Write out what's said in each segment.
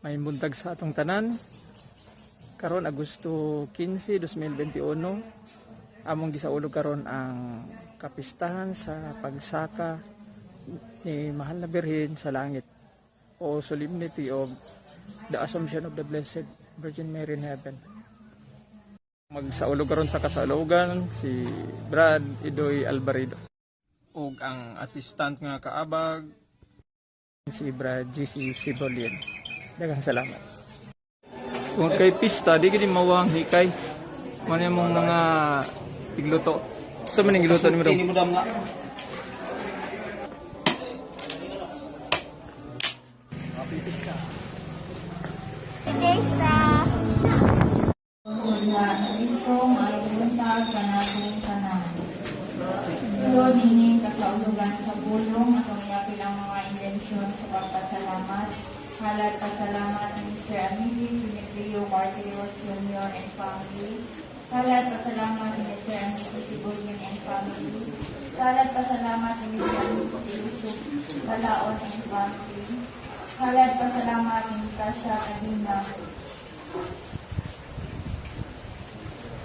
May buntag sa atong tanan. Karon Agosto 15, 2021, among gisaulog karon ang kapistahan sa pagsaka ni Mahal na Birhen sa Langit o Solemnity of the Assumption of the Blessed Virgin Mary in Heaven. Magsaulog karon sa kasaulogan si Brad Idoy Alvarado ug ang assistant nga kaabag si Brad GC Sibolien. Daghang salamat. Kung kay pista, di gid mawang hikay. Mano yung mga tigluto. Sa man giluto ni mo? Ini mo dam nga. Fiesta! Wala sa Kristo, maayong buntag kanatong tanan. Sulod nining kasaulugan sa pulong atong iapil ang mga intensyon sa pagpasalamat. Halad pasalamat ni Mr. and Mrs. Demetrio Martirios Jr. and family. Halad pasalamat ni Mr. and Mrs. Sibulin and family. Halad pasalamat ni Mr. and Mrs. Yusuf Balaon and family. Halad pasalamat ni Tasha Kadina.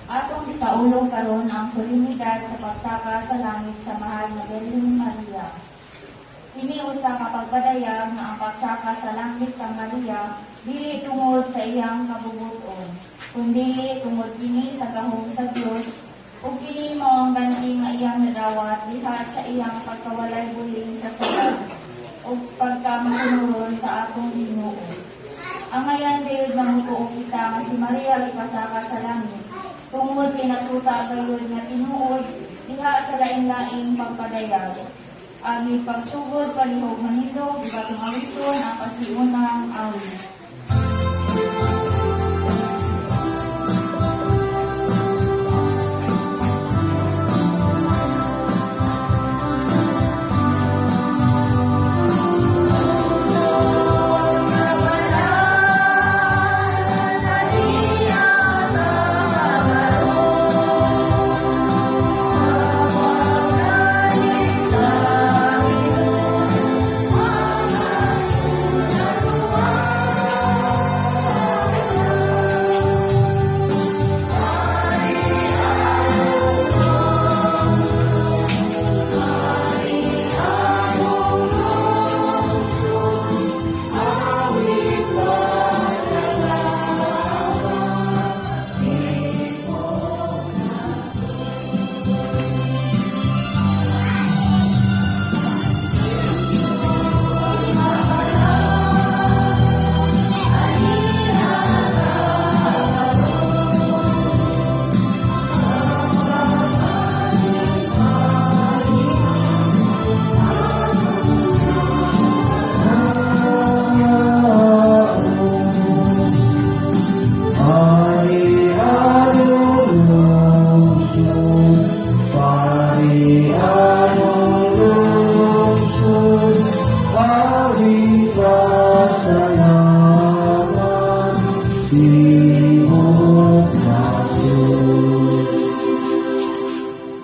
Atong gisaulog karon ang solemnidad sa pagsaka sa langit sa mahal na Birhen Maria. Kini usa ka pagpadayag nga ang pagsaka sa langit kang Maria dili tungod sa iyang kabubuton, kundi tungod kini sa gahom sa Dios ug kini mao ang ganti nga iyang nadawat diha sa iyang pagkawalay buling sa sala ug pagkamasunuron sa atong Ginoo. Angayan gayud nga mutuo kita nga si Maria gipasaka sa langit tungod kay nasuta gayud nga tinuod diha sa lain-laing pagpadayag. Ang pagsugod palihog manindog ibatong awiton ang pasiunang awit.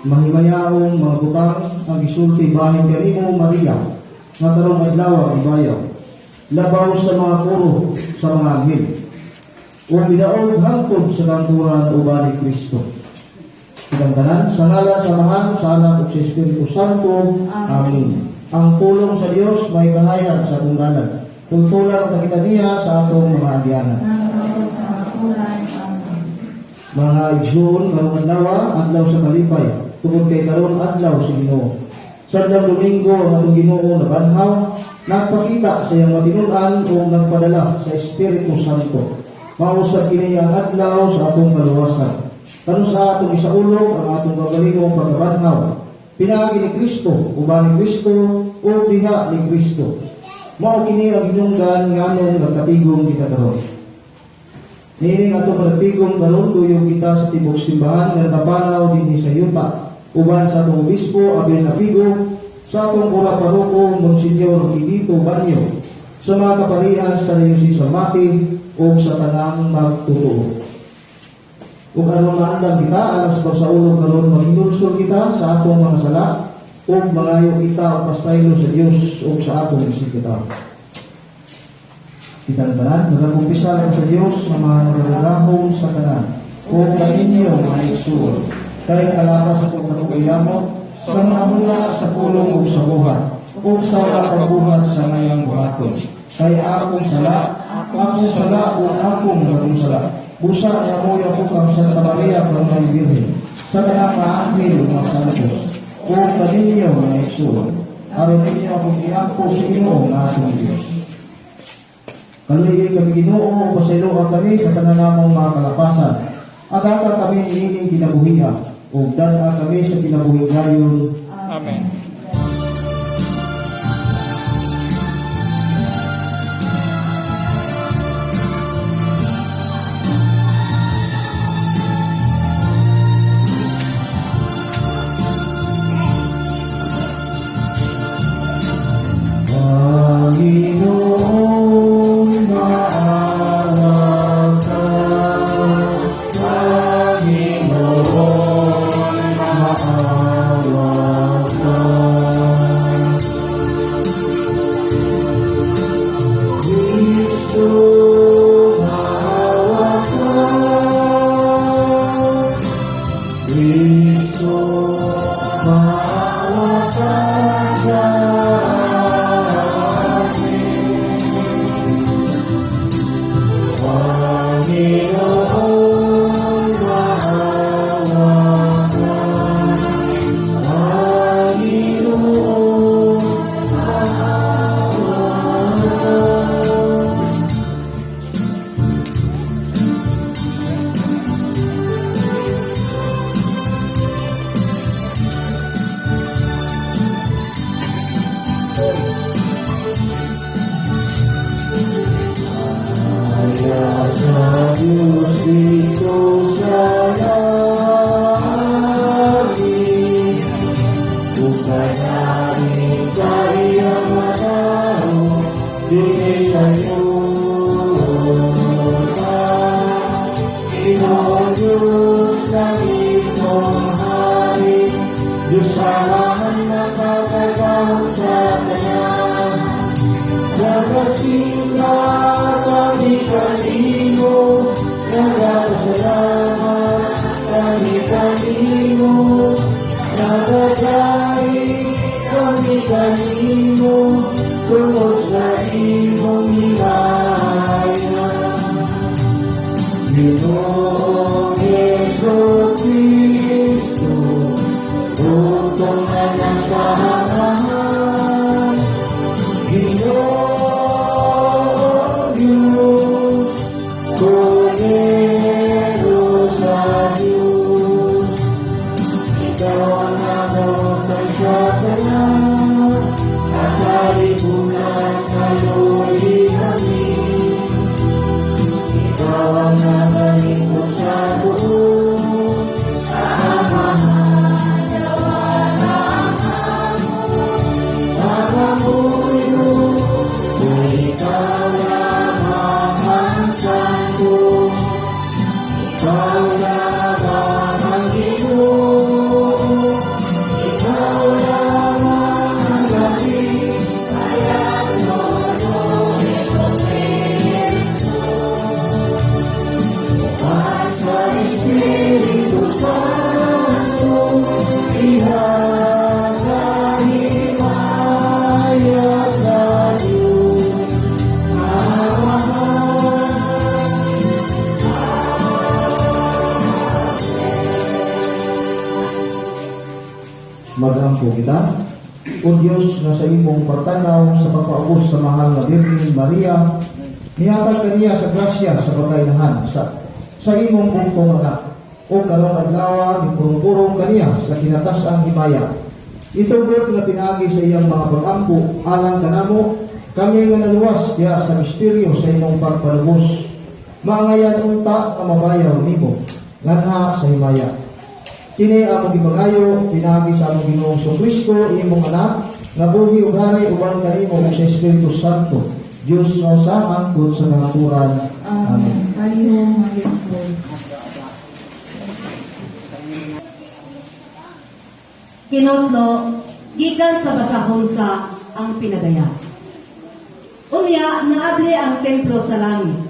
Mahimayaong mga butang ang gisulti bahin kanimo, Maria, nga karong adlaw ang ibayaw labaw sa mga puro sa mga anghel ug gidaog hangtod sa kangkuran uban ni Kristo. Kitang tanan sa ngalan sa Amahan, sa Anak ug sa Espiritu Santo. Amen. Ang pulong sa Dios may bangayan sa atong dalan. Tultulan ta kita niya sa atong mga agyanan. Nangako sa mga ulan. Amen. Mga igsoon, karong adlaw, adlaw sa kalipay, tungod kay karon adlaw sa Ginoo. Sa adlaw Domingo ang atong Ginoo nabanhaw, nagpakita sa iyang matinud-an ug nagpadala sa Espiritu Santo. Mao usab kini ang adlaw sa atong kaluwasan. Kanus-a atong isaulog ang atong kaugalingong pagkabanhaw. Pinaagi ni Kristo, uban ni Kristo, ug diha ni Kristo. Mao kini ang hinungdan nganong nagkatigom kita karon. Niining ato panagtigom karon, duyog kita sa tibok simbahan nga nakapanaw dinhi sa yuta uban sa atong obispo Abel Abigo, sa atong kura paroko Monsignor Edito Banyo, sa mga kaparian sa Diocese sa Mati ug sa tanang magtotoo. Ug aron maandam kita alang sa pagsaulog karon, maghinulsol kita sa atong mga sala ug mangayo kita og pasaylo sa Dios ug sa atong isig kita. Kitang tanan, nagakumpisal ako sa Dios nga makagagahom sa tanan, ug kaninyo, mga igsuon, kay kalapas ako kanunay yamot sa mga huna sa pulong ug sa buhat, ug sa wala pagbuhat sa iyang buhaton. Kay akong sala ug akong dakong sala. Busa niamuyo ko kang Santa Maria, Kanunay Birhen, sa tanang mga anghel ug mga santos, ug kaninyo, mga igsuon, aron ninyo akong iampo sa Ginoo nga atong Dios. Kaluyi kami, Ginoo, pasayloa kami sa tanan namong mga kalapasan. Agaka kami niining kinabuhia, ug dad-a kami sa kinabuhing dayon. Amen. Panginoon, maawa ka. Panginoon, maawa ka. Kristo, maawa ka. Kristo, maawa ka sa amin. Panginoon, maawa ka. Panginoon, maawa ka. Himaya sa Diyos dito sa langit, ug kaharing sa iyang manahon dinhi sa yuta. Ginoong Diyos ang imong hari, Diyos Amahan makakagahom sa tanan. Nagasimba kami kanimo, nagapasalamat kami kanimo, nagadaig kami kanimo, tungod sa imong himaya. Ginoong Hesu Kristo, bugtong nga nasa Amahan, Ginoong Diyos, Kordero sa Diyos, ikaw ang namutay sa sala, sa kalibutan kaluoyi kami. Ikaw ang nagalingkod sa buot sa Amahan. Pangamuyo, kung ikaw lamang ang santo, ikaw lamang ang Ginoo, ikaw lamang ang labing Ginoong Kristo. At sa Espiritu Santo, diha sa himaya sa Diyos Amahan. Magampo kita. O Diyos, nga sa imong pagtanaw sa pagpaubos sa mahal nga Birhen Maria, nihatag kaniya sa grasya sa pagkainahan sa imong bugtong anak. O karong adlaw gipurong-purong kaniya sa kinatas-ang himaya. Itugot nga pinaagi sa iyang mga pag-ampo alang kanamo, kami nga naluwas diha sa misteryo sa imong pagpanubos, maangayan unta nga mabayaw nimo nganha sa himaya. Kini among gipangayo pinaagi sa among Ginoong Kristo, imong anak, nga buhi ug hari uban kanimo ug sa Espiritu Santo, Dios nga usa hangtod sa kahangturan. Amen. Amen. Palihog maglingkod. Kinotlo, gikan sa basahon sa Ang Pinadaya. Unya, naabli ang templo sa langit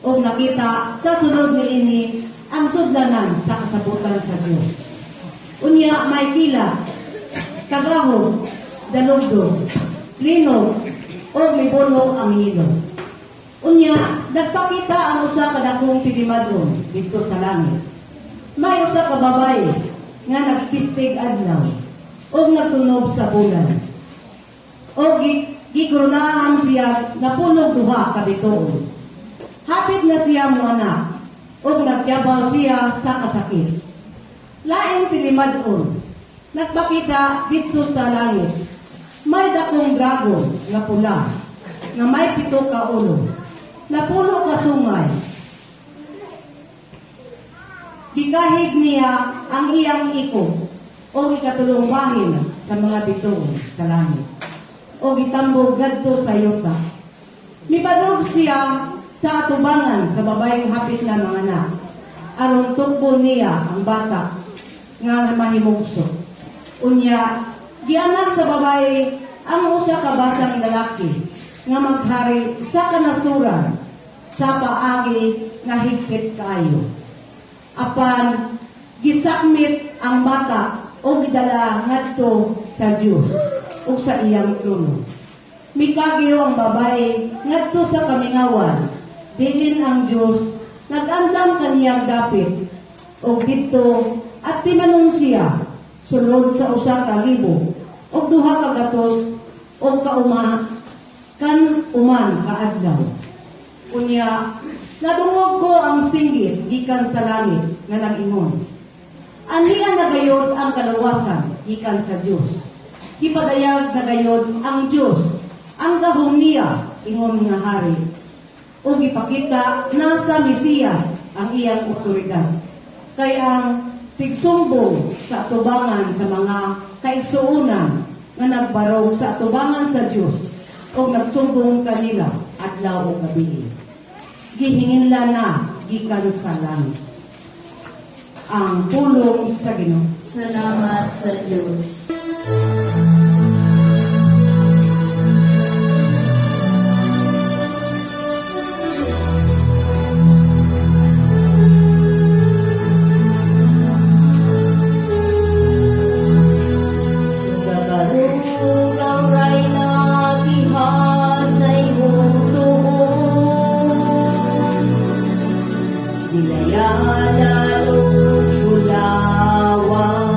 ug nakita sa sulod niini ang sudlanan sa kasabutan sa Dios. Unya may kilat, kagahom, dalugdog, linog, ug mibuno ang yelo. Unya, nagpakita ang usa ka dakong tilimadon didto sa langit. May usa ka babaye nga nagpistig adlaw ug nagtunob sa bulan. O gikoronahan siya napunog duha ka bituon. Hapit na siya moanak ug nagyabaw siya sa kasakit. Laing tilimadon nagpakita didto sa langit. May dakong dragon nga pula nga may 7 ka ulo, 10 ka sungay. Gikahig niya ang iyang iko o ikatulong bahin sa mga bituon sa langit o gitambog ngadto sa yuta. Mipadulong siya sa atubangan sa babayeng hapit na manganak aron tukbon niya ang bata nga mahimugso. Unya, gianak sa babae ang usa ka batang lalaki nga maghari sa kanasuran sa paagi nga higpit kaayo. Apan gisakmit ang bata o gidala ngadto sa Dios ug sa iyang trono. Mikagyo ang babae ngadto sa kamingawan, diin ang Dios nag-andam kaniyang dapit ug didto at timanon siya sulod sa 1200 og kauma kan uman kaadlaw. Unya, nadungog ko ang singgit gikan sa langit nga nag-ingon: "Ania na gayod ang kaluwasan gikan sa Dios. Gipadayag na gayod ang Dios ang gahom niya ingon nga hari. O gipakita na sa Mesiyas ang iyang otoridad. Kay ang tigsumbong sa atubangan sa mga kaigsuonan nga nagbarog sa atubangan sa Dios o nagsumbong kanila adlaw o gabi, gihinginla na gikan sa langit." Ang pulong sa Ginoo. Salamat sa Diyos. Nagarugang ray nakiha sa imong tuo. Gilayanan ug bulawan.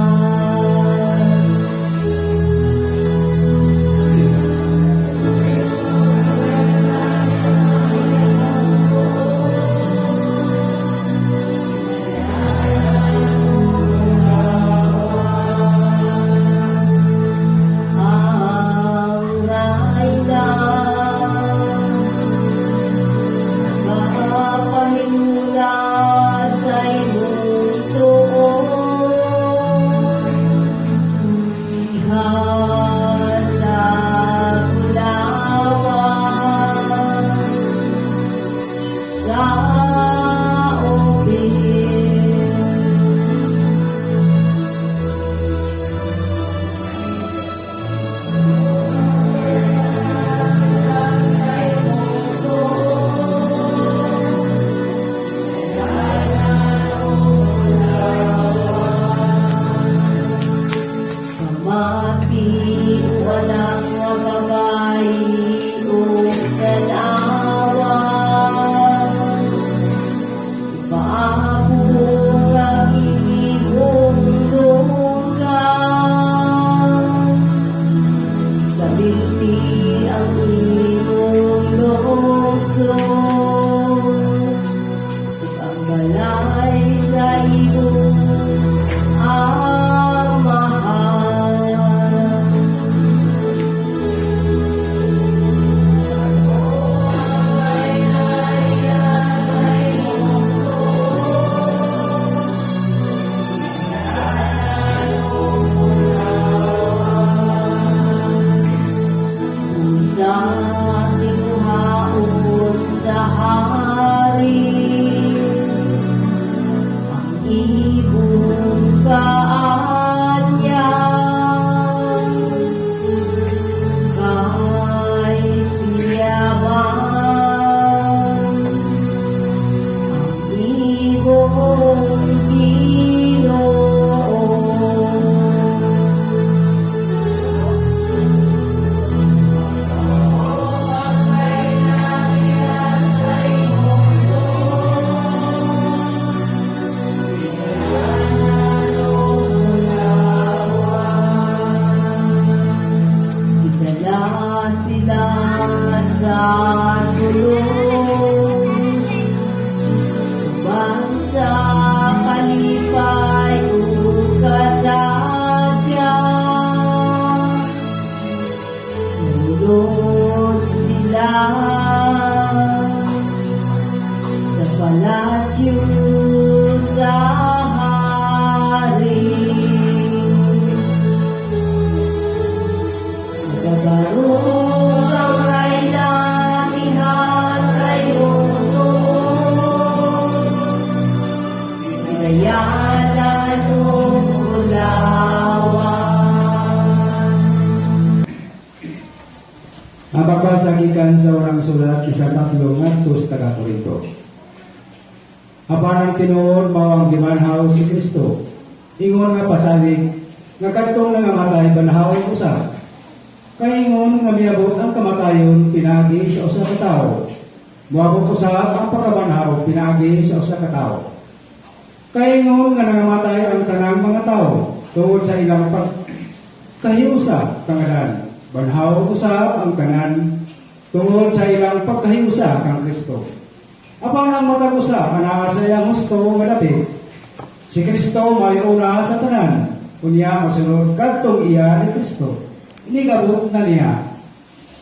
Gikan sa unang sulat ni San Pablo ngadto sa taga Korinto. Apan ang tinuod mao ang gibanhaw si Kristo. Ingon nga pasalig nga kadtong nangamatay banhawon usab. Kay ingon nga miabot ang kamatayon pinaagi sa usa ka tawo, moabot usab ang pagkabanhaw pinaagi sa usa ka tawo. Kay ingon nga nangamatay ang tanang mga tawo tungod sa ilang pagkahiusa kang Adan, banhaw usab ang tanan tungod sa ilang pagkahiusa kang Kristo. Apan ang matag usa anaa sa iyang husto nga dapit. Si Kristo may una sa tanan, unya mosunod kadtong iya ni Kristo. Inig-abot na niya.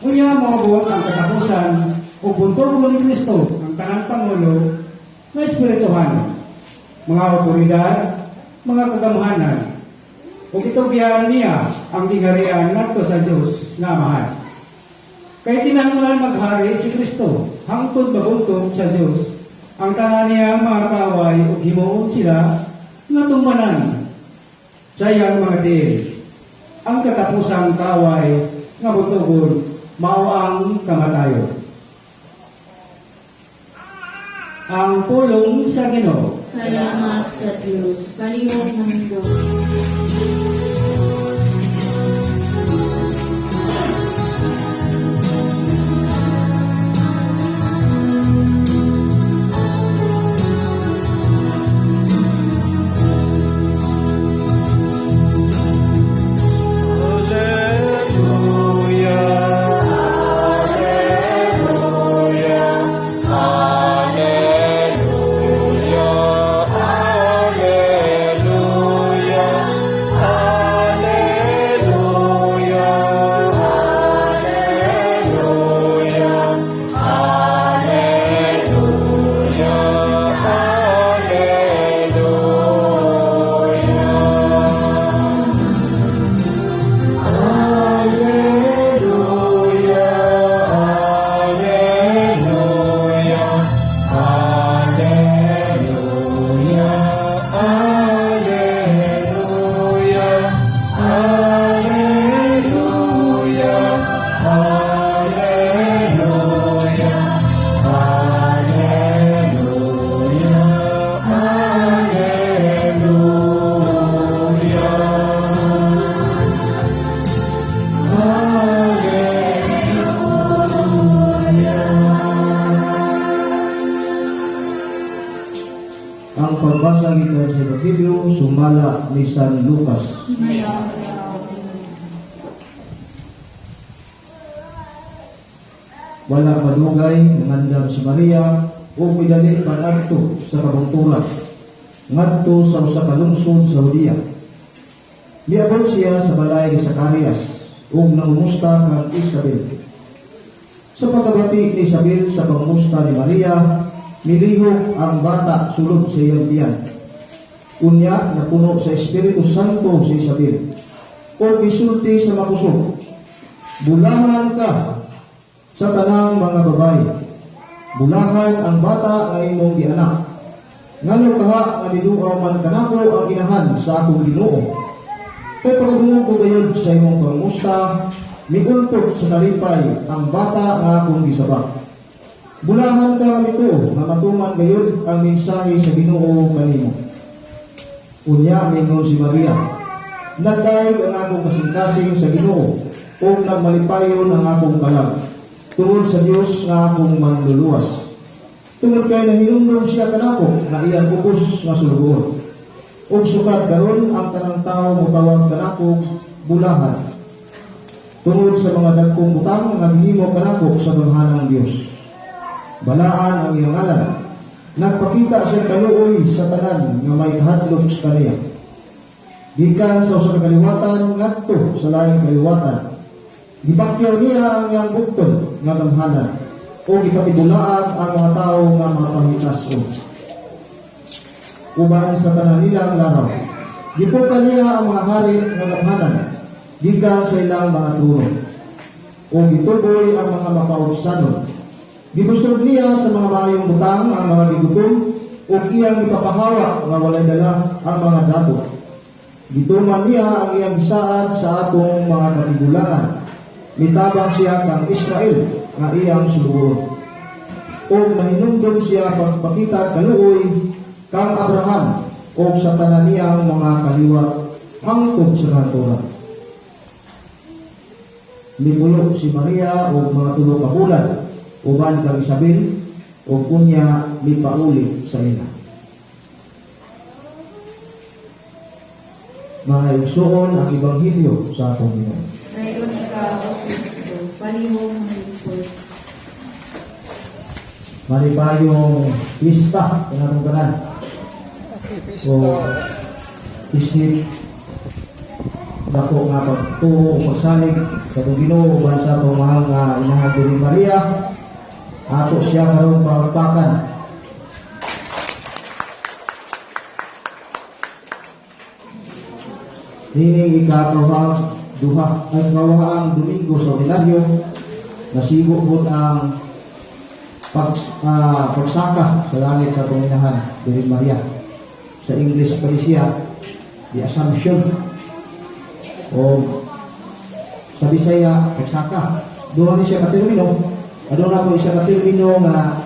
Unya moabot ang katapusan ug buntogon ni Kristo ang tanang pangulo nga espirituhanon, mga otoridad, mga kagamhanan, ug itugyan niya ang gingharian ngadto sa Dios nga Amahan. Kay kinahanglan maghari si Kristo hangtod mabuntog sa Dios ang tanan niyang mga kaaway ug himuon sila nga tumbanan sa iyang mga tiil. Ang katapusang kaaway nga buntogon mao ang kamatayon. Ang pulong sa Ginoo. Salamat sa Diyos. Palihog manindog. Ang pagbasa gikan sa Ebanghelyo sumala ni San Lucas. Wala madugay nangandam si Maria ug midali panadto sa kabungturan ngadto sa usa ka lungsod sa Judea. Miabot siya sa balay ni Zacarias ug nangumusta kang Isabel. Sa pagkabati ni Isabel sa pangumusta ni Maria, milihok ang bata sulod sa iyang tiyan. Unya napuno sa Espiritu Santo si Isabel ug misulti sa makusog, "Bulahan ka sa tanang mga babayi. Bulahan ang bata nga imong gianak. Ngano kaha nga miduaw man kanako ang inahan sa akong Ginoo? Kay pagdungog ko gayud sa imong pangusta, miultog sa kalipay ang bata nga akong gisaba. Bulahan ka nga mituo nga matuman gayud ang mensahe sa Ginoo kanimo." Unya mingon si Maria, "Nagdayeg ang akong kasing-kasing sa Ginoo ug nagmalipayon ang akong kalag tungod sa Dios nga akong manluluwas. Tungod kay nahinumdom siya kanako nga iyang ubos nga sulugoon. Ug sukad karon ang tanang tawo motawag kanako bulahan, tungod sa mga dagkong butang nga gihimo kanako sa gamhanang Dios. Balaan ang iyang ngalan. Nagpakita siya kaluoy sa tanan nga may kahadlok sa kaniya. Gikan sa usa ka kaliwatan ngadto sa laing kaliwatan. Gipakyaw niya ang iyang bugtong nga gamhanan o gipatibulaan ang mga tawo nga mapahitason uban sa tanan nilang laraw. Gipukan niya ang mga hari nga gamhanan gikan sa ilang mga trono o gituboy ang mga makautsanon. Gibusog niya sa mga maayong butang ang mga gigutom ug iyang ipapahawa nga walay dala ang mga dako. Gituman niya ang iyang gisaad sa atong mga katigulangan Mitabang siya kang Israel nga iyang sulugoon. Ug mahinumdom siya pagpakita kaluoy kang Abraham ug sa tanan niyang mga kaliwat hangtod sa kahangturan. Nipuyo si Maria og mga 3 ka bulan uban kang Isabel ug unya mipauli sa ila. Mga igsuon, ang Ebanghelyo sa atong Ginoo. Dayon ikaw, O Kristo, palihog manlingkod. Malipayong pista sa atong tanan. Happy O Pista. isip dako nga pagtuo o pagsalig sa atong Ginoo uban sa atong mahal nga inahan Birhen Maria, ato siya karon palakpakan. Nining ikakawang duha ay kawaang Domingo sa ordinaryo, nasigo po ang pagsaka sa langit sa atong inahan Birhen Maria. Sa English pa siya, the Assumption, o sa Bisaya, pagsaka. Doon ni siya katermino. Aduna po siya katermino nga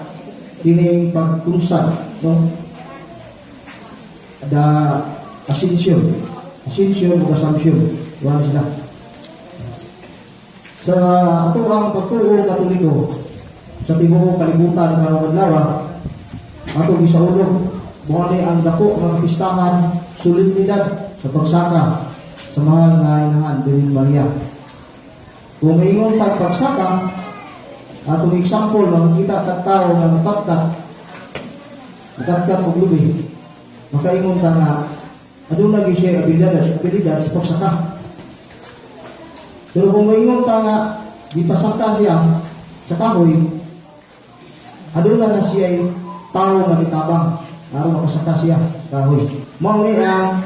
kining pagtunsad, no? The Ascension. Ascension o Assumption. Wala sila. Sa ato ang pagtuo Katoliko sa tibuok kalibutan karong adlaw, ato gisaulog mao ni ang dako nga pistahan, solemnidad sa pagsaka sa mahal nga inahan Birhen Maria. Kung maingon tag pagsaka, atong example, makikita tag tao nga nakatkat og lubi, makaingon ta nga aduna gyud siya abilidad sa pagsaka. Pero kung maingon ta nga gipasaka siya sa kahoy, aduna na siya tao nga gitabang aron makasaka siya sa kahoy. Mao ni ang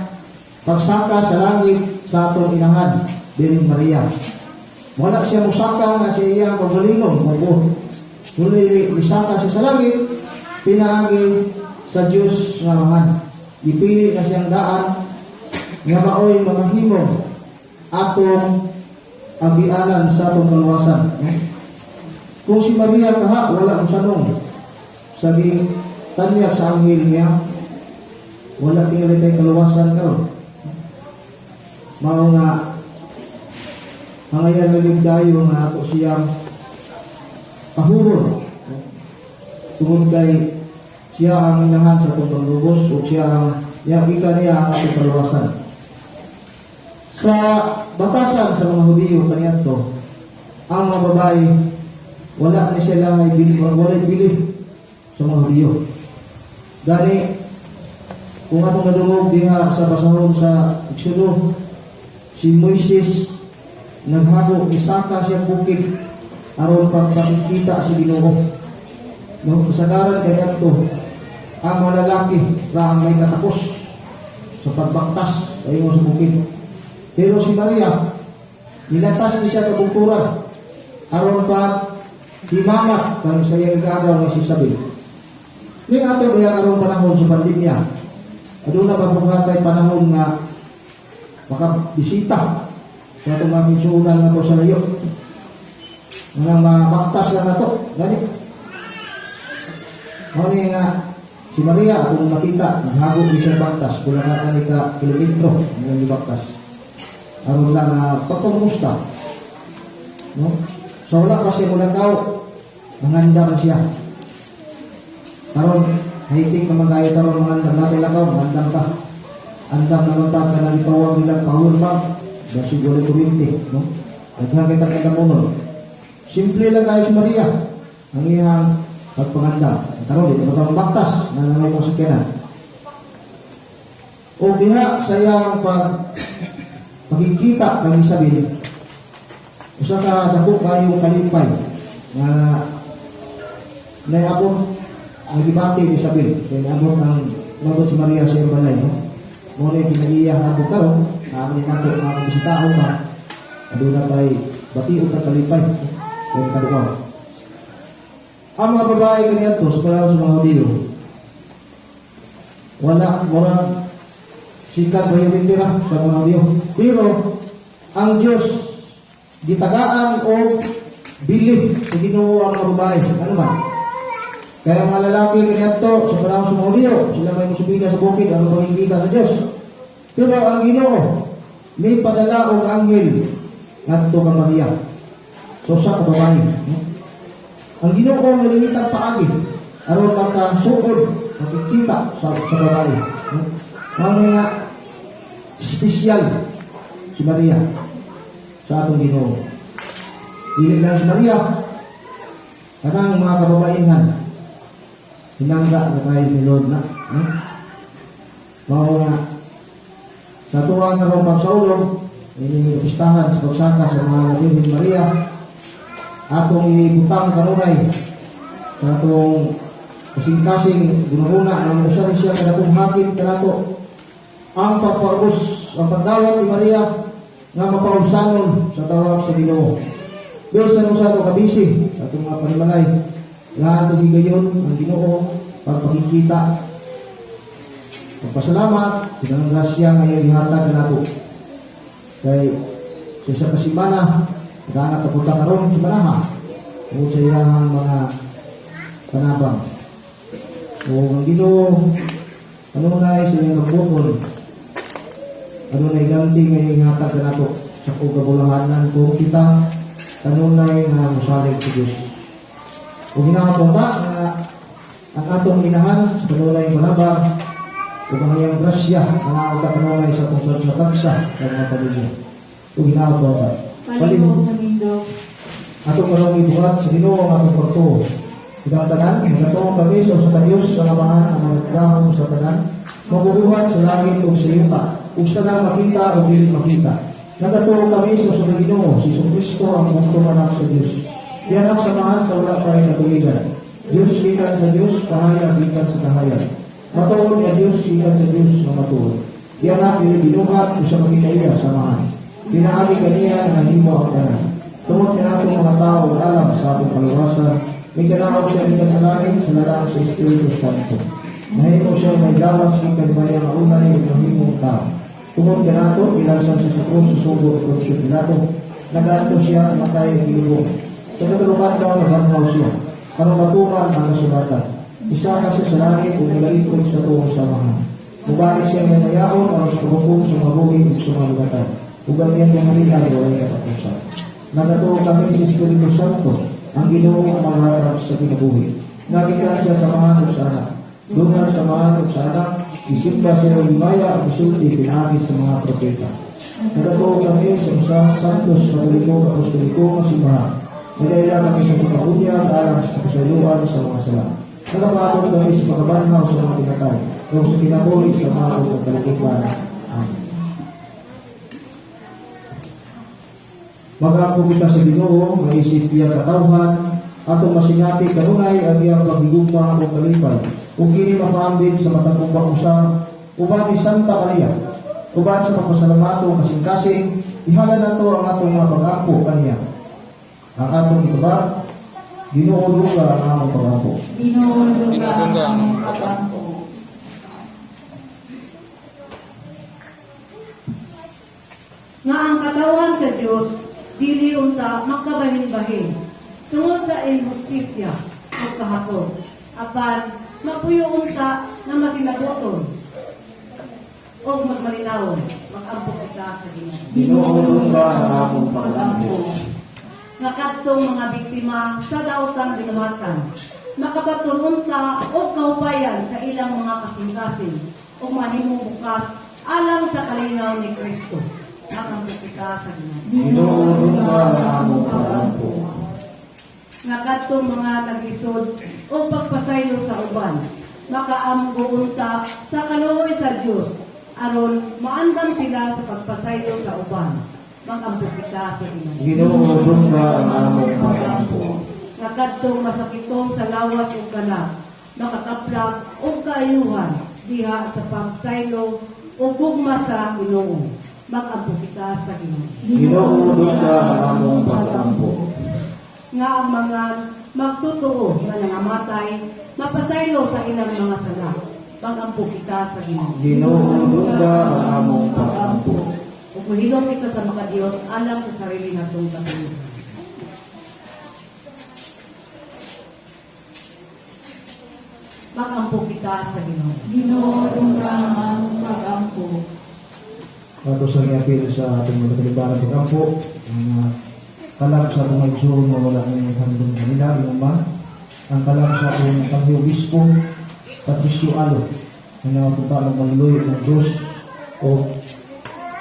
pagsaka sa langit sa atong inahan Birhen Maria. Wala siya musaka nga siya iyang kaugalingon, mabuot. Kundi misaka siya sa langit, pinaagi sa Dios nga Amahan. Gipili na siyang daan nga maoy mamahimo atong agianan sa atong kaluwasan. Kung si Maria kaha wala mosanong sa gitanyag sa anghel niya, wala tingali kay kaluwasan karon. Mao nga pangayan na gyud kayo nga ato siyang pahuron tungod kay siya ang inahan sa atong panglubos ug siya ang gikan niya ang atong kaluwasan. Sa batasan sa mga Hudiyo kaniadto, ang mga babae wala ni sila ay bili, walay bili sa mga Hudiyo. Gani kung atong nadungog diha sa basahon sa Exodo, si Moises naghago misaka siya bukid aron pagpakita si Ginoo. No, kasagaran kay adto ang mga lalaki ra ang may katakos sa pagbaktas paingon sa bukid. Pero si Maria nilatas ni siya kabukturan aron pa himamat kang sa iyang gagaw nga si Isabel. Ning ato kaya karong panahon sa pandemya, aduna pa kay panahon nga makabisita sa atong mga minsunan nga to sa layo. Nga mabaktas lang nato, gani. Mao ni nga si Maria kung nakita naghago ni siya baktas, kulang na ni ka kilometro ang baktas. Aron lang nga pagpangumusta. No? So wala pa siya mulakaw, mangandam siya. Karon hiting ka magayo karon mangandam na kay lakaw, mangandam ka. Andam naman ta ka nang ipawag nila power bank, basig wala kuryente, no? Daghan kay tagandamonon. Simple lang kayo si Maria ang iyang pagpangandam. Karon di ba baktas na nangay mo sakyanan. O diha sa iyang pagkikita kang Isabel, usa ka dako kayong kalipay nga naabot ang gibati ni Isabel. Kaya naabot ang mabot si Maria sa iyang balay, no? Mo ni kinaiya nga abot karon, amin nato nga bisitaon pa. Aduna kay bation ta kalipay, no? Kay kadukaw. Ang mga babae kaniadto sa panahon sa mga Hudiyo, wala murag sikat priority ra sa mga Hudiyo. Pero ang Dios Gitagaan og bili sa Ginoo ang mga babae. Ano ba? Kaya ang mga lalaki kaniadto sa panahon sa mga Hudiyo, sila may musubida sa bukid aron pangingita sa Dios. Pero ang Ginoo may padala og anghel ngadto kang Maria. So sa babae, no? Ang Ginoo nalingitang paagi aron makasuod, makikita sa babae, no? Mao nga espesyal si Maria sa atong Ginoo. Dili lang si Maria, kanang mga kababaihan, hinangga na tayo ni Lord na. No? Mao nga sa tuwang nga pagsaulog, ini pistahan sa pagsaka sa mga Birhen Maria, atong ibutang kanunay sa atong kasing-kasing gunahuna ang usa ni siya kanatong hakit kanato ang pagpaubos, ang pagdawat ni Maria nga mapaubsanon sa tawag sa Ginoo. Bisan usa ato kabisi sa atong mga panimalay, lahat ng higayon ang Ginoo pagpakikita. Pagpasalamat, sinang grasya nga iyang gihatag kanato. Kay sa isa ka semana, nagaanak ka karon sa manaha, o sa iyang mga panabang. O ang Ginoo, kanunay sa iyang kabukon, kanunay ganti nga iyang gihatag kanato sa kagabulahanan kung kita kanunay nga mosalig sa Diyos. O ginawa ba nga ang atong inahan sa kanunay manabang ug ang iyang grasya nga ang kanunay sa atong sa tagsa sa mga pamilya. O ginawa ba? Palihog manindog. Atong karong ibuhat sa Ginoo ang atong pagtuo. Kitang tanan, nagatuo kami sa usa ka Dios sa Amahan ang nagdahom sa tanan, mabubuhat sa langit ug sa yuta, ug sa tanang makita o dili makita. Nagatuo kami sa usa ka Ginoo, si Jesu Kristo ang bugtong anak sa Dios. Gianak sa Amahan sa wala pa'y katuigan. Dios gikan sa Dios, kahayag gikan sa kahayag. Matuod nga Dios gikan sa Dios nga matuod. Gianak dili binuhat usa ka kinaiya sa Amahan. Pinaagi kaniya nga nahimo ang tanan. Tungod kanatong mga tao ug alang sa atong kaluwasan, miganaw siya gikan sa langit sa lalang sa Espiritu Santo. Nahimo siya may gawas gikan Maria nga unay ug nahimong tao. Tungod kanato, gilansan siya sa krus sa sugo ni Poncio Pilato. Nagaadto siya, namatay ug gilubong. Sa ikatulong adlaw, nabanhaw siya. Aron matuman ang kasulatan. Isaka siya sa langit ug nilalikod sa tuo sa Amahan. Mubalik siya nga mayaon aron sa paghukom sa mga buhi ug sa mga lubatan. Ug ang iyang gingharian walay katapusan. Nagatuo kami sa Espiritu Santo, ang Ginoo ang maghatag sa kinabuhi. Nagikan siya sa Amahan ug sa Anak. Dungan sa Amahan ug sa Anak, isimba siya og himaya ug isulti pinaagi sa mga propeta. Nagatuo kami sa usa Santos Katoliko Apostoliko nga simbahan. Nagaila kami sa pagkabunyag alang sa kapasayloan sa mga sala. Nagapaabot kami sa pagkabanhaw sa mga pinatay ug sa kinabuhi sa mga pagkalakipan. Amen. Mag-ampo kita sa Ginoo, nga isip iyang katawhan, atong masingati kanunay ang iyang paghigugma o kalipay, ug kini mapaambit sa matag ubang usa uban ni Santa Maria, uban sa pagpasalamato kasing-kasing, ihala nato ang atong mga pag-ampo kaniya. Ang atong itubag, Ginoo dungga ang among pag-ampo. Ginoo dungga ang among pag-ampo. Nga ang katawhan sa Dios dili unta makabahin-bahin tungod sa inhustisya ug kahapon, apan mapuyo unta nga masilaboton ug magmalinawon. Mag-ampo kita sa Ginoo. Ginoo dungga ang among pag-ampo. Nga kadtong mga biktima sa daotang binuhatan makabaton unta og kaupayan sa ilang mga kasing-kasing ug mahimong bukas alang sa kalinaw ni Kristo. Mag-ampo kita sa Ginoo. Ginoo dungga ang among pag-ampo. Nga kadtong mga naglisod o pagpasaylo sa uban makaamgo unta sa kaluoy sa Dios aron maandam sila sa pagpasaylo sa uban. Mag-ampo kita sa Ginoo. Ginoo dungga ang among pag-ampo. Nga kadtong masakiton sa lawas ug kalag makakaplak og kaayuhan diha sa pagsaylo ug gugma sa Ginoo. Mag-ampo kita sa Ginoo. Ginoo dungga ang among pag-ampo. Nga ang mga magtotoo nga nangamatay mapasaylo sa ilang mga sala. Mag-ampo kita sa Ginoo. Ginoo dungga ang among pag-ampo. Ug mohilom kita sa makadiyos alang sa sarili natong katuyuan. Magampo kita sa Ginoo. Ginoo, dungga ang among pag-ampo. Ato sa giapil sa atong mga kalibaran pag-ampo, ang kalam sa atong igsoon nga wala nang handong kanila, imong ang kalam sa atong kamhi obispo, Patricio Alo, nga napunta ng maluluyo ng Diyos o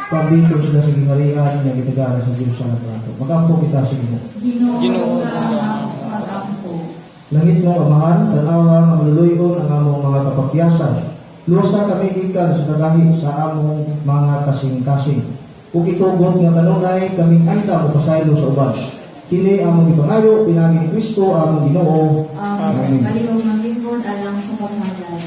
pabito sila sa gingharian nga gitagara sa Diyos sa ato. Mag-ampo kita sa Ginoo. Ginoo, Ginoo, dungga ang among pag-ampo. Langit mo, Amahan, tanawa nga maluluyon ang among mga kapakyasan. Luwasa kami gikan sa kagahi sa among mga kasing-kasing. Ug itugot nga kanunay kaming andam o pasaylo sa uban. Kini among gipangayo pinaagi ni Kristo among Ginoo. Amen. Palihog maglingkod alang sa paghalad.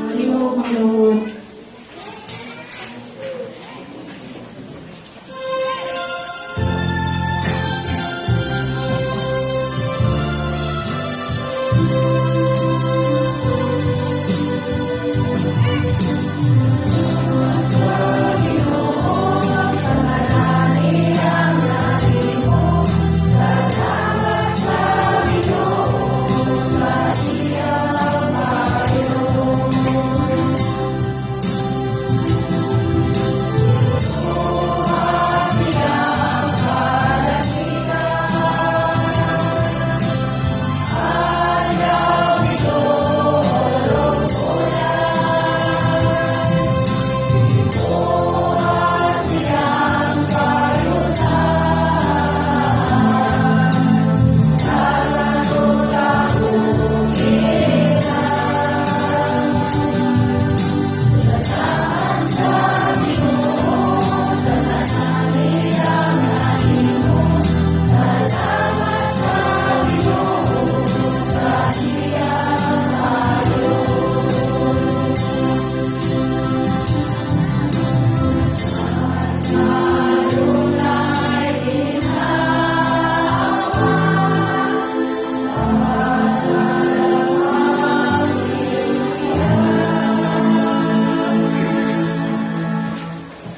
Palihog magluhod.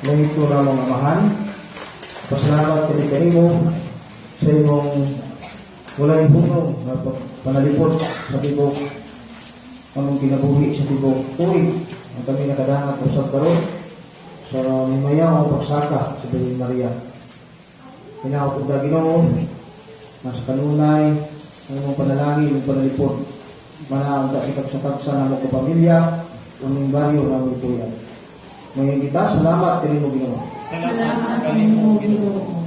Langit ko namong Amahan, pasalamat kami kanimo sa imong walay hunong nga panalipot sa tibok among kinabuhi sa tibok tuig ang kami nakadangat usab karon sa mimayaw pagsaka sa Birhen Maria. Hinaot og Ginoo nga sa kanunay ang imong panalangin ug panalipot manaog ta sa tagsa namo ka pamilya aming baryo nga among gipuy-an. Ngayon kita, salamat kanimo, Ginoo. Salamat kanimo, Ginoo.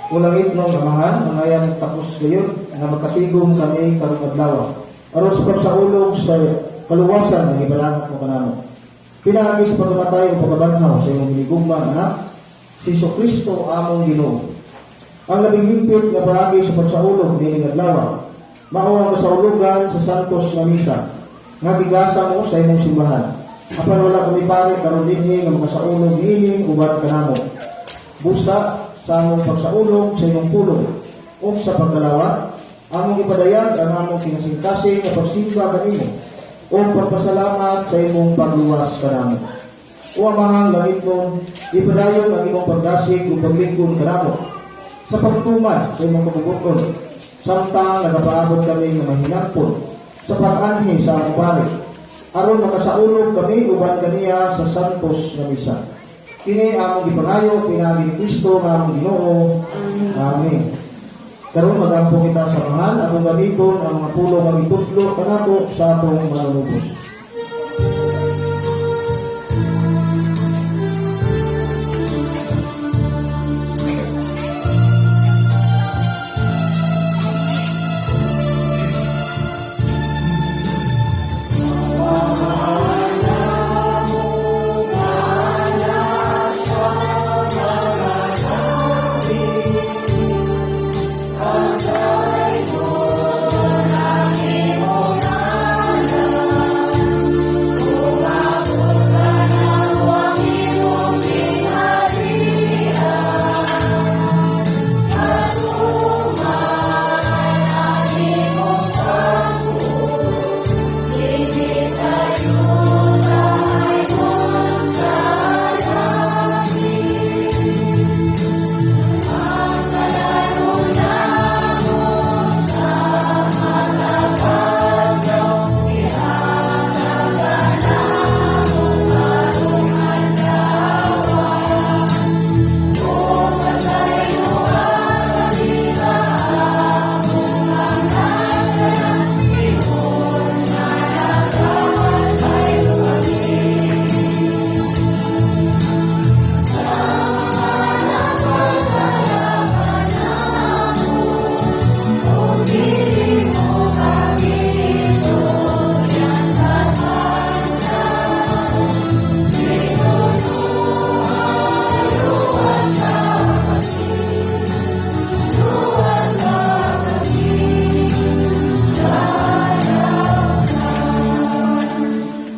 O langit nong Amahan, ang takos gayon nga magkatigom kami karong adlaw, aron sa pagsaulog sa kaluwasan nga gibalangat mo kanamo. Pinaagi sa pagkamatay ug pagkabanhaw sa imong hinigugma nga anak, si Kristo among Ginoo. Ang labing hingpit nga paagi sa pagsaulog niining adlaw, mao ang kasaulugan sa Santos nga Misa nga gigasa mo sa imong simbahan. Apan wala kami pari karon dinhi nga makasaulog niini uban kanamo. Busa sa among pagsaulog sa imong pulong ug sa pagkalawat, among ipadayag ang among kinasingkasing nga pagsimba kanimo ug pagpasalamat sa imong pagluwas kanamo. O Amahang langitnon, ipadayon ang imong pagdasig ug paglingkod kanamo sa pagtuman sa imong kabubut-on, samtang nagapaabot kami nga mahinangpon sa pag-anhi sa among pari, aron makasaulog kami uban kaniya sa Santos nga Misa. Kini among gipangayo pinaagi ni Kristo nga among Ginoo. Amen. Karon magampo kita sa Amahan, atong gamiton ang mga pulong nga gitudlo kanato sa atong Manunubos.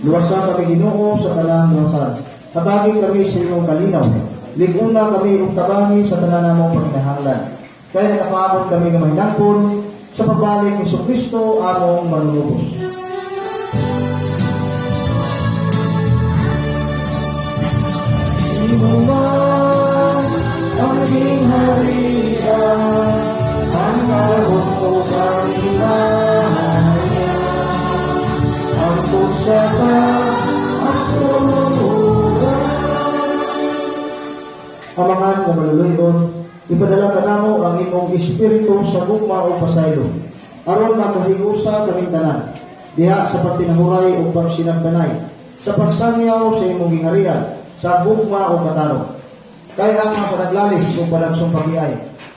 Luwasa kami, Ginoo, sa tanang luwasan. Hatagi kami sa imong kalinaw. Lig-una kami ug tabangi sa tanan namong panginahanglan. Kay nakapaabot kami nga mahinangpon sa pagbalik ni Kristo among Manunubos. Imo man ang gingharian, ang karon ug ang himaya, ang pursata, ang tulugan. Amahan nga maluluy-on, ipadala kanamo ang imong espiritu sa gugma o pasaylo, aron makahigusa kaming tanan diha sa pagtinahuray ug pagsinabtanay, sa pagsangyaw sa imong gingharian, sa gugma o katarong. Kay ang mga panaglalis ug panagsumpagiay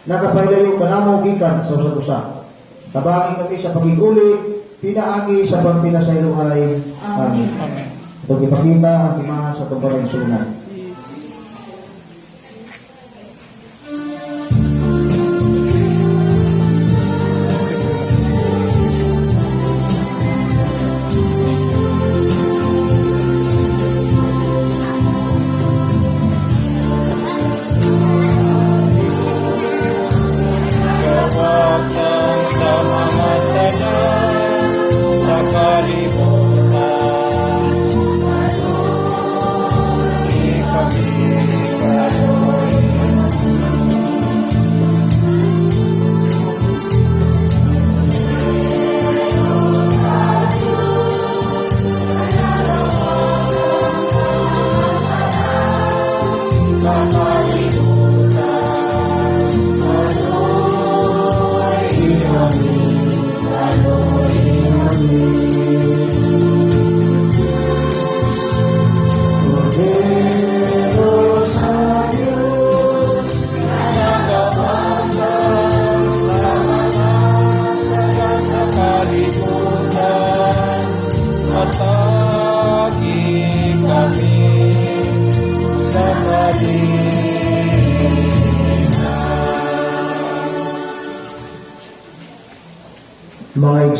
nakapahilayo kanamo gikan sa usag-usa. Tabangi kami sa pagiguli pinaagi sa pagpinasayloay. Amen. Amen. Itong ipakita ang timahan sa itong panagsunan. Kawakan sa mga sala sa kalibutan.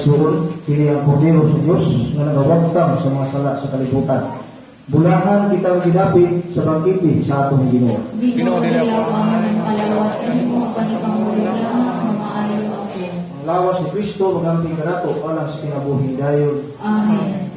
Igsuon, kini ang kordero sa Dios nga nagawagtang sa mga sala sa kalibutan. Bulahan kitang gidapit sa bangkete sa atong Ginoo. Ginoo, dili ako ang palawat kanimo apan ipangulog lamang nga maayo ako. Ang lawas ni Kristo magamping kanato alang sa kinabuhi dayon. Amen.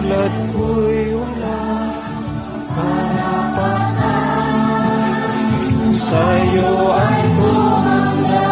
Tulad ko'y wala karapatan, sa'yo ay tumanda.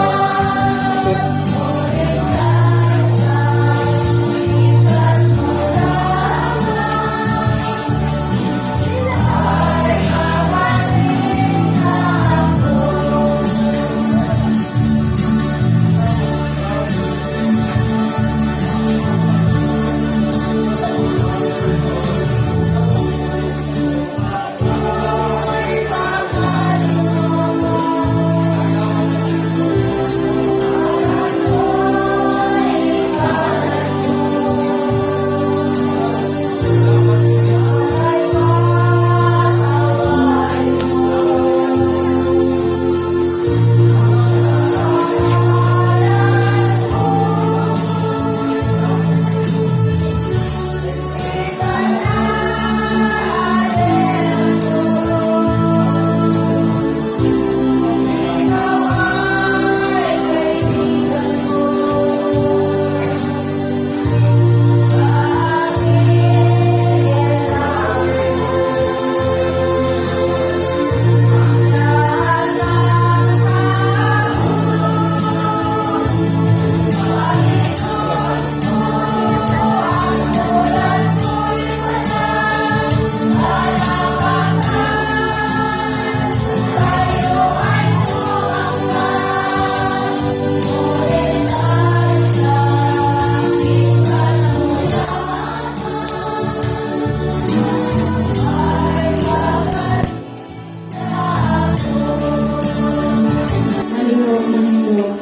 Palihog manindog.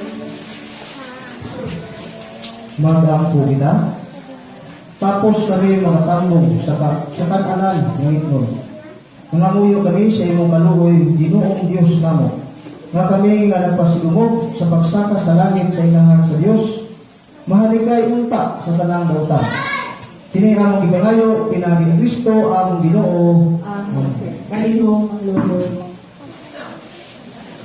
Mag-ampo kita. Tapos kami mga tambong sa kan-anan nga itnon. Nangamuyo kami sa imong kaluoy, Ginoong Dios namo. Nga kami nga nagpasidungog sa pagsaka sa langit sa inahan sa Dios, mahalikay unta sa tanang dautan. Kini among gipangayo pinaagi ni Kristo among Ginoo. Amen. Palihog manglugod.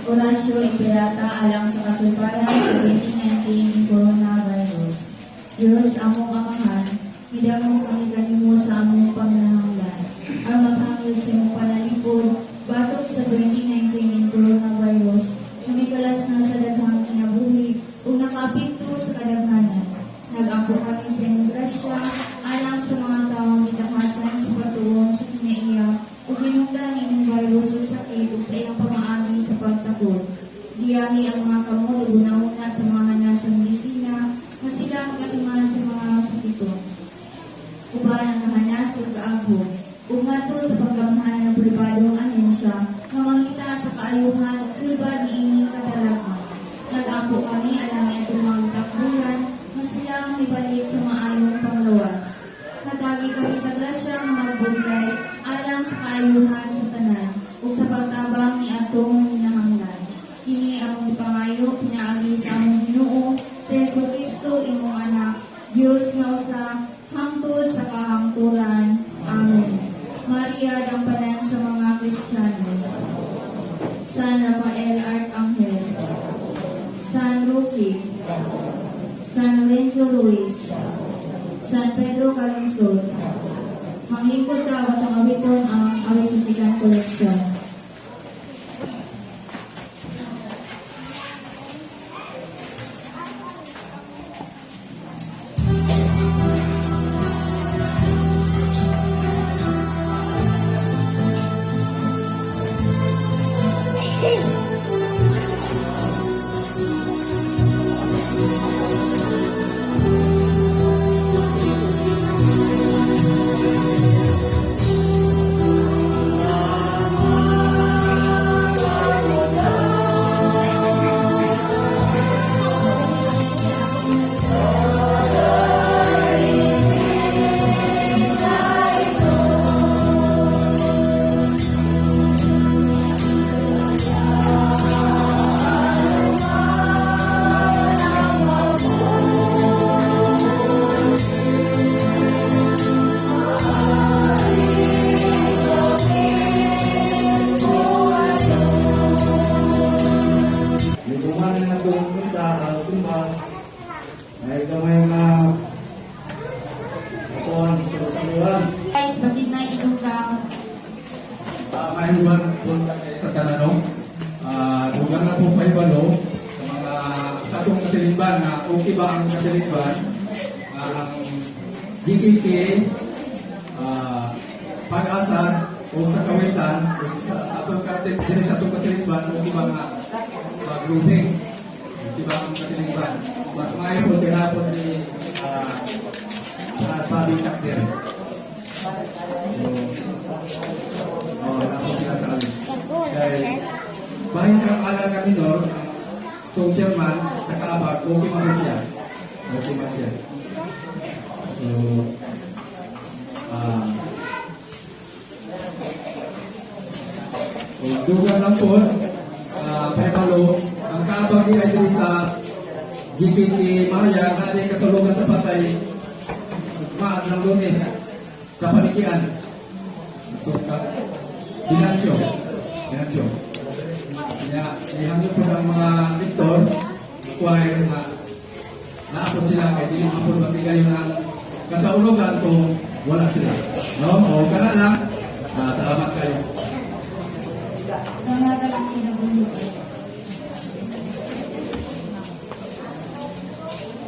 Oratio Imperata alang sa kasulbaran sa 2019 coronavirus. Diyos among Amahan, midamo kami kanimo sa among panginahanglan. Aron maghangyo sa imong panalipod, batok sa 2019 coronavirus, namikalas na sa daghang kinabuhi ug nakaapekto sa kadaghanan. Nag-ampo kami sa imong grasya alang sa mga taong gitakasan sa patuon sa kinaiya ug hinungdan ining virus ug sakit ug sa ilang pamaagi sa pagtakod. Giyahi ang mga kamot ug hunahuna sa mga hanas sa medisina nga sila ang katiman sa mga masakiton. Uban ang kahanas ug kaagho ug ngadto sa paggamhanan ng pribadong ahensya nga mangita sa kaayuhan ug sulbad niining katalagman. Nag-ampo kami alang niadtong mga gitakbuyan nga sila ang ibalik sa maayong panglawas. Hatagi kami sa grasya nga magbudlay alang sa kaayuhan sa tanan ug sa pagtabang niadtong nanginahanglan. Kini among gipangayo pinaagi sa among Ginoo sa Hesus Kristo imong anak, Dios nga usa hangtod sa kahangturan. Amen. Maria, dampanan sa mga Kristiyanos. San Rafael. Lorenzo Ruiz, San Pedro Calungsod. Manglingkod ka atong awiton ang awit sa second collection. Lituman na itong misa ang simba ay gamay nga atuan sa kasaluhan. Guys, basig na inugang. May buntag kayo sa tananong. Dugang na po paibalo sa mga sa atong katilingban na okay ba ang katilingban, ang GKK, Pag-asa o sa Kawitan o sa atong diri sa atong katilingban, okay ba nga grouping, okay ba ang katilingban? Mas maayo po tinapon si Bobby Takdir. So, oh, napon sila sa alis. Dahil, bahin kang alang nga minor, itong chairman, sa kaabag, okay man siya. Okay man siya. So, dugang lang po, pahibalo, ang kaabag di ay diri sa GKK Mahaya, na di kasulugan sa patay, maad ng Lunes, sa panikian. Ito ka, Finansyo. Finansyo. Kaya, ihangyo po ang mga lektor, choir na naapot sila kay dili man po matigayon ang kasaulugan kung wala sila. No? O kana lang. Salamat kayo. Nangatalang CWA.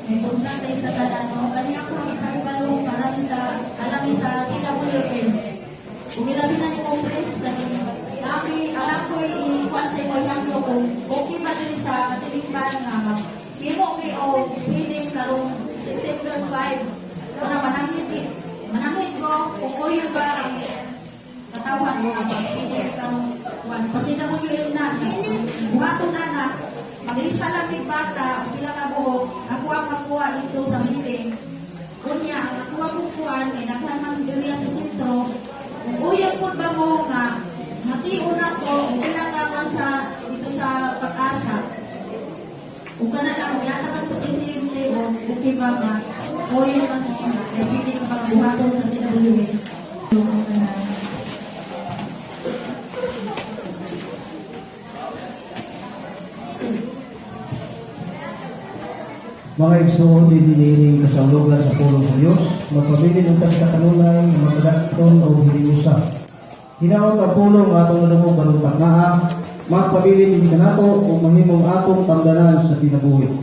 May buntag tayo sa tanano. Kani ako ang ipahibalo para ni sa alang sa CWL. Kung ilabi na ni mo press kani nami alam ko i-kuan sa imo ihangyo kung okay ba diri sa katilingban nga mag himo mi og feeding karong September 5. Una mananghit mananghit ko kung kuyo ba ang katawan nga mag-feeding karong kuan sa CWL na buhaton na na maglista lang mig bata o pila ka buhok ako ang makuha dito sa meeting. Unya ang ako ang kukuan kay daghan man diri sa sentro. Kung uyon pud ba mo nga mation ako o pila ka man sa dito sa Pag-asa, ug kana lang yata kami sa presidente o okay ba nga uyon man mo nga kay pwede ka pagbuhaton sa CWL. Mga igsoon, dinining kasaulogan sa pulong sa Dios, magpabilin unta sa kanunay nga magkadaton o hiniusa. Hinaot ang pulong nga atong nadungog karong taknaa, magpabilin ini kanato ug mahimong atong tanggalan sa kinabuhi.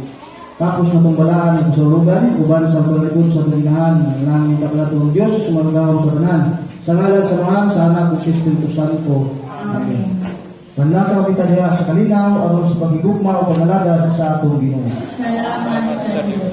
Tapos na itong balaan ng kasaulogan, uban sa paligod sa paginahan, ang langit ang atong Dios, sumagahom sa tanan. Sa ngalan sa Amahan, sa Anak ug sa Espiritu Santo. Amen. Manlakaw kita diha sa kalinaw aron sa paghigugma o pangalagad sa atong Ginoo. Salamat sa Diyos.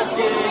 watching.